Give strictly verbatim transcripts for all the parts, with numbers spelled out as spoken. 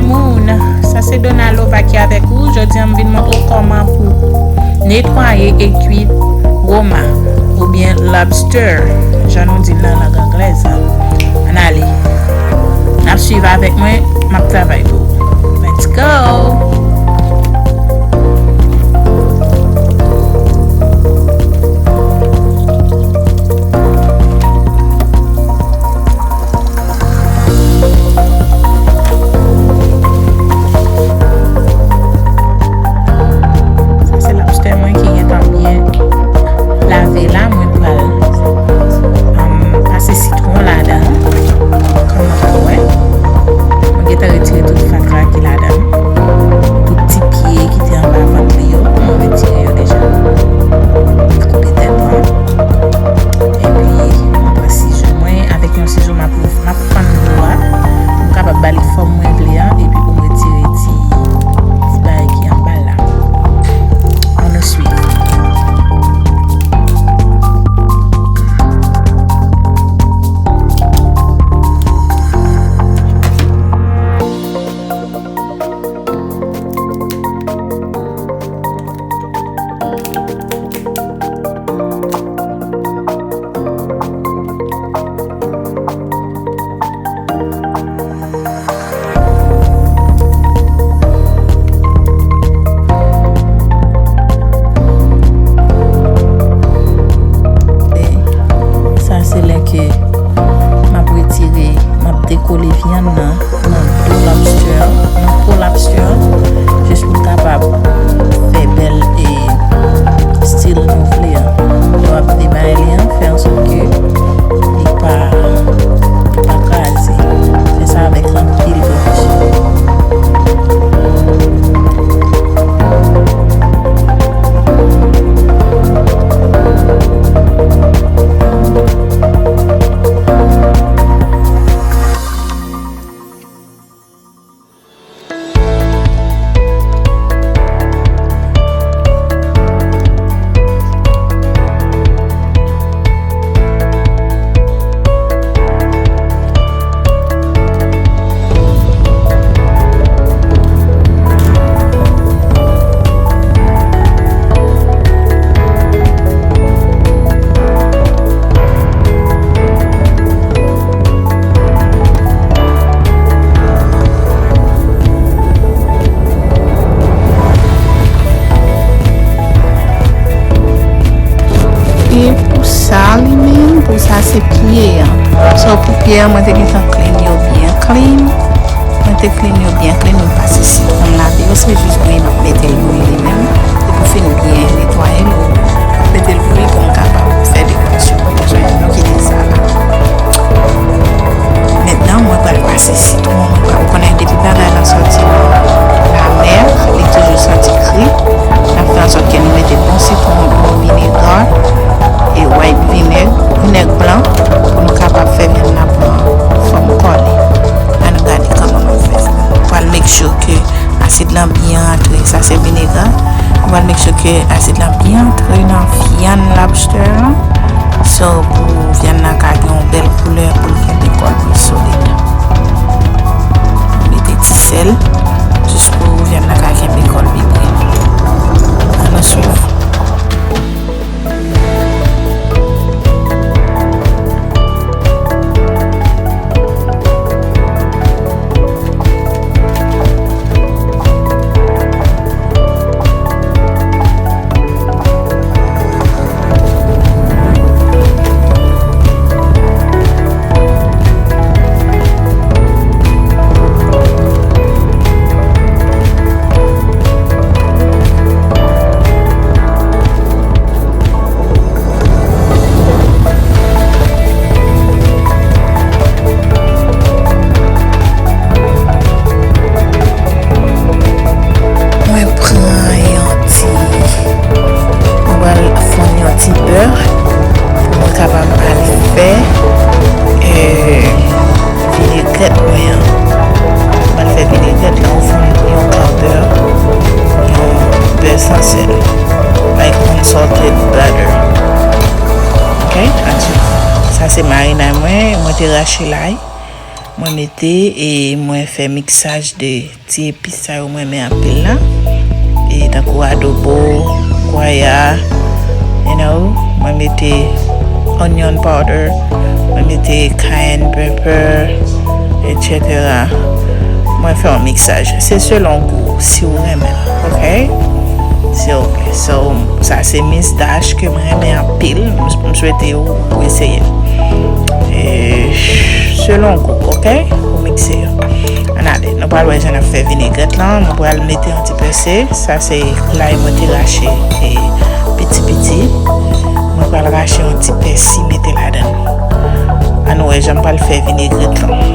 Moun, sa se Dona Lova ki avèk ou. Jodi a, m vin montre w kòman pou netwaye e kwi woma oubyen lobster, jan nou di l nan lang anglèz la. Ann ale. N ap swiv avèk mwen, m ap travay pou ou. Let's go! Sa se lobster mwen ki gentan byen lave la. Mwen pral, um, pase sitwon ladan. Kòm nou ka wè, mwen gentan retire tout fatra ki ladan. Tout ti pye ki te anba vant li yo, mwen retire yo deja. Mwen koupe tèt lan. Epi, mwen pran sizo mwen. Avèk yon sizo, m ap, m ap fann dlo a pou m kapab ba li fòm mwen vle a, epi pou m retire ti, ti bagay ki anba l la. Ann nou swiv. Sa se lè ke m ap retire, m ap dekole vyann nan nan do lobster, nan po lobster, jis pou l kapab fè bèl, e, stil nou vle a. Lè w ap debay li an, fè ansòt ke li pa, li pa kraze. Fè sa avèk anpil prekosyon. E pou sa li menm, pou sa se pye an. So pou pye an, mwen te gentan clean yo byen clean. Mwen te clean yo byen clean, mwen pase sitwon lave yo, se jis bouyi m ap mete l bouyi li menm. Depi w fin byen netwaye l, ou mete l bouyi pou m kapab fè dekorasyon. Bezwen nou kite sa la. Mentnan, mwen pral pase sitwon. Mwen pral, ou konnen depi bagay la sòti nan lamè, li toujou sòti kri. N ap fè ansòt ke nou mete bon sitwon, bon vinegre, e white vinèg, vinèg blan, pou nou kapab fè vyann nan pran fòm kò li. Ann gade kòman m ap fè sa. Pral make sure ke asid lan byen antre. Sa se vinegre. Nou pral make sure ke asid lan byen antre nan vyann lobster an. So, pou vyann nan ka gen yon bèl koulè, pou l kenbe kò l, pou l solid. Mete ti sèl, jis pou vyann nan ka kenbe kò l pi byen. Ann nou swiv. Mwen pran yon ti, mwen pral fonn yon ti bè pou mwen kapab al fè, eh, vinegrèt mwen an. Mwen fè vinegrèt la, ou fonn yon kan bè, yon bè san sèl, like unsalted butter. Ok, ann swiv. Sa se marinay mwen, mwen te rache lay. Mwen mete e mwen fè miksaj de ti epis sa yo mwen renmen anpil la. E tankou adobo, kwaya, you know, mwen mete onion powder, mwen mete cayenne pepper, et cetera. Mwen fè yon miksaj. Se selon gou, si w renmen, ok? Se ok. So, sa se Miss Dash ke mwen renmen anpil. M, m swete ou, ou eseye l. E, selon gou, ok? Ou mikse yo. Ann ale, nou pral wè jan n ap fè vinegrèt lan. Mwen pral mete yon ti pèse. Sa se lay mwen te rache e piti piti. Mwen pral rache yon ti pèsi mete ladan l. Ann wè jan m pral fè vinegrèt lan.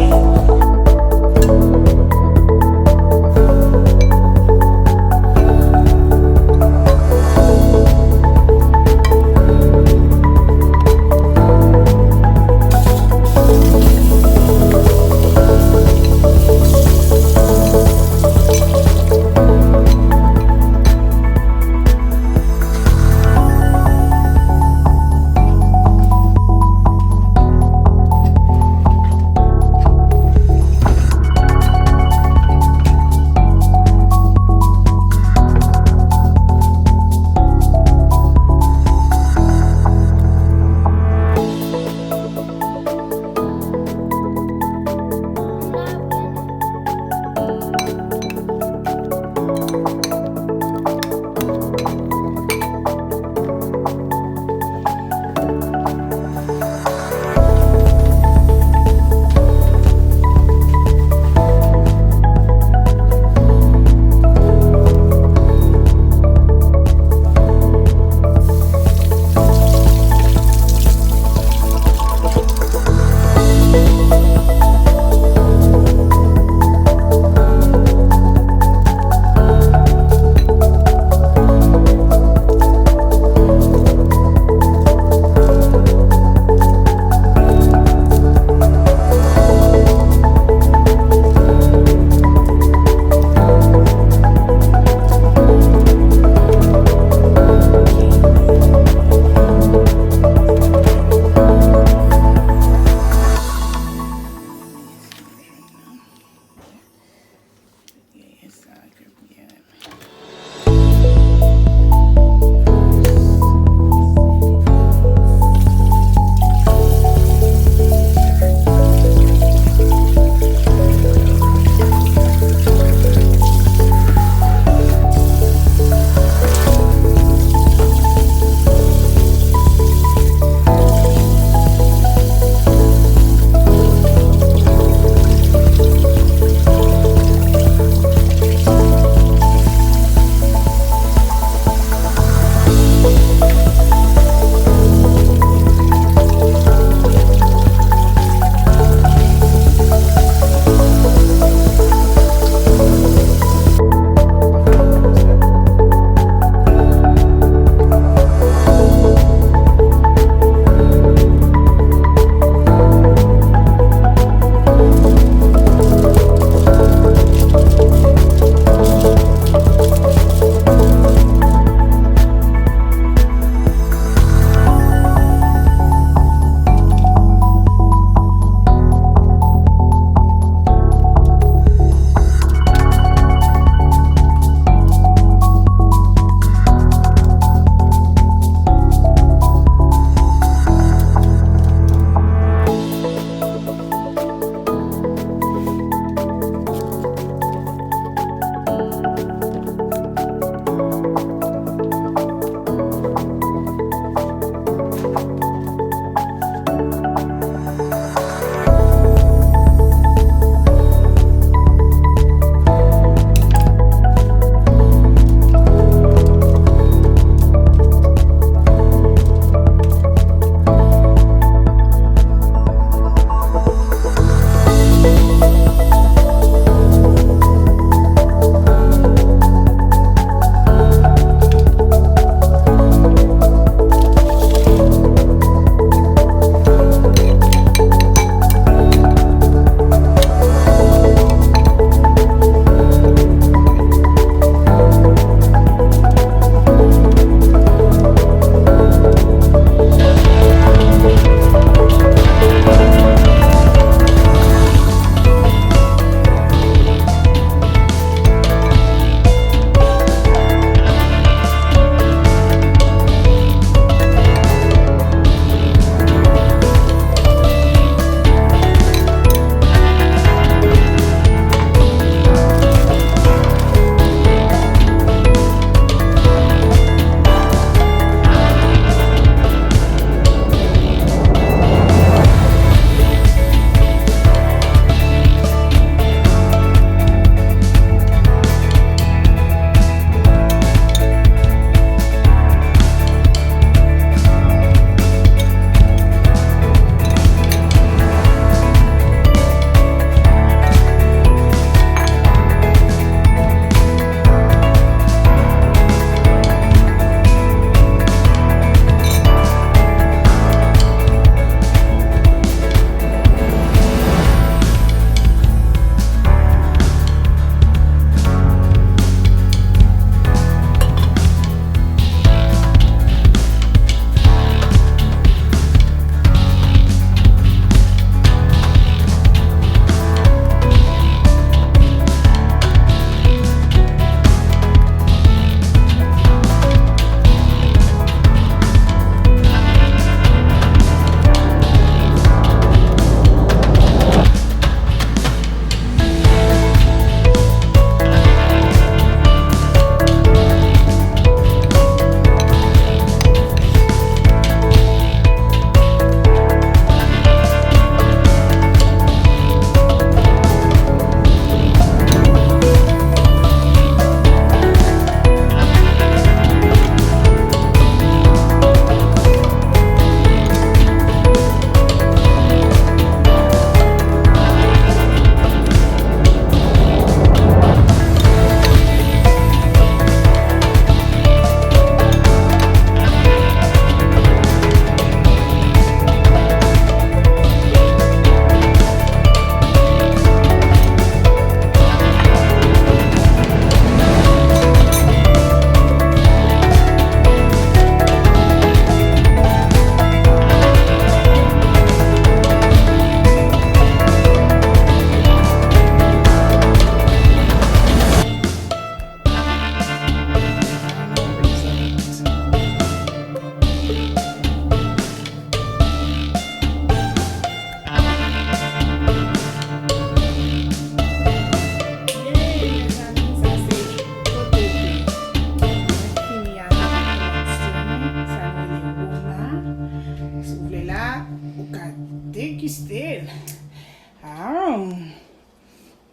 Oh.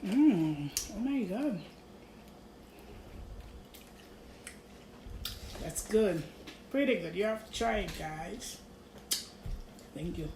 Mm. Oh my God. That's good. Pretty good. You have to try it, guys. Thank you.